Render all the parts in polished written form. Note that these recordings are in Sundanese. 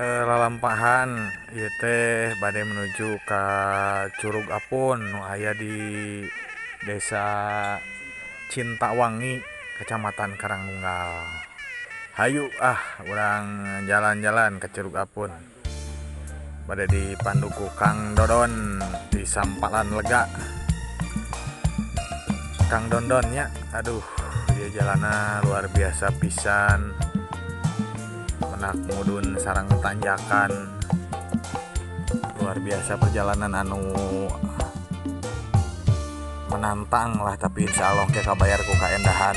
Lalampahan ieu teh bade menuju ka Curug Apun nu aya di Desa Cintawangi, Kecamatan Karangnunggal. Hayu ah, urang jalan-jalan ke Curug Apun. Bade dipandu ku Kang Dodon di Sampalan Lega. Kang Dondon nya, aduh, ieu jalanna luar biasa pisan. Menak mudun sareng tanjakan. Luar biasa perjalanan anu menantang lah, tapi insya Allah ke kabayar ku kaendahan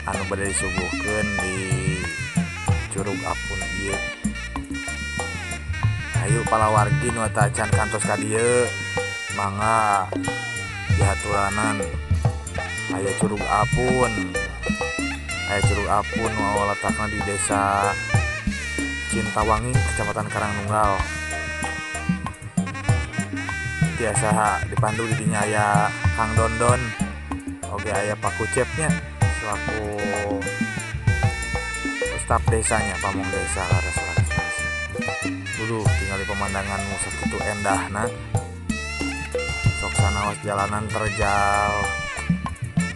anu bade disuguhkeun di Curug Apun ieu. Hayu palawargi nu acan kantos ka dieu, mangga dihaturanan. Aya Curug Apun, aya Curug Apun nu letakna di Desa Cintawangi, Kecamatan Karangnunggal. Biasa dipandu di dinya aya Kang Dondon, oge aya Pak Kucepnya selaku staf desanya, pamong desa. Laras laras laras dulu tinggal di pemandangan nu sakitu endahna. Sok sanaos jalanan terjal,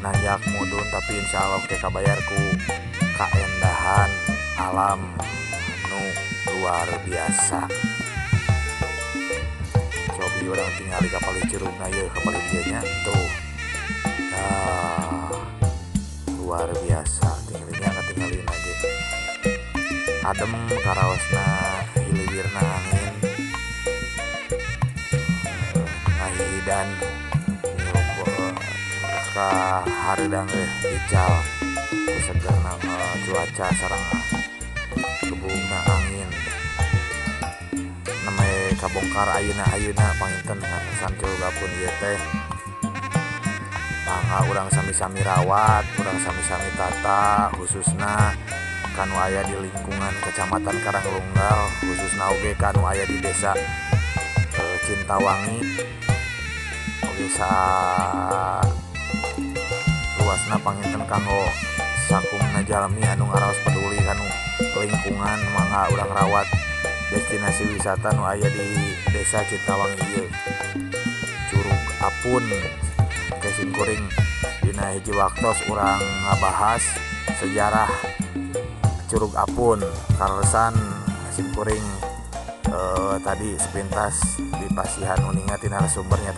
nanjak mudun, tapi insya Allah ke kabayar ku kaendahan alam nu luar biasa. Cobi urang tinggali kapal curugna ieu, kapal dieu nya tuh. Ah, luar biasa tinggalinya, katinggalin aja adem karaosna, hiliwirna angin ngahihidan ka hareudang teh ical segerna cuaca sareng gebugna angin. Namanya kabongkar ayeuna ayeuna panginten ngatasan Curug Apun ieu teh. Mangga urang sami-sami rawat, urang sami-sami tata, khususna kanu aya di lingkungan Kecamatan Karangnunggal, khususna oge kanu aya di Desa Cintawangi oge sa luasna. Panginten kanggo sakumna jalmi anu ngaraos peduli kanu lingkungan, mangga urang rawat destinasi wisata nu aya di Desa Cintawangi ieu, Curug Apun. Sim kuring dina hiji waktos urang ngabahas sejarah Curug Apun. Kaleresan sim kuring tadi sepintas di pasihan uninga tina sumbernya.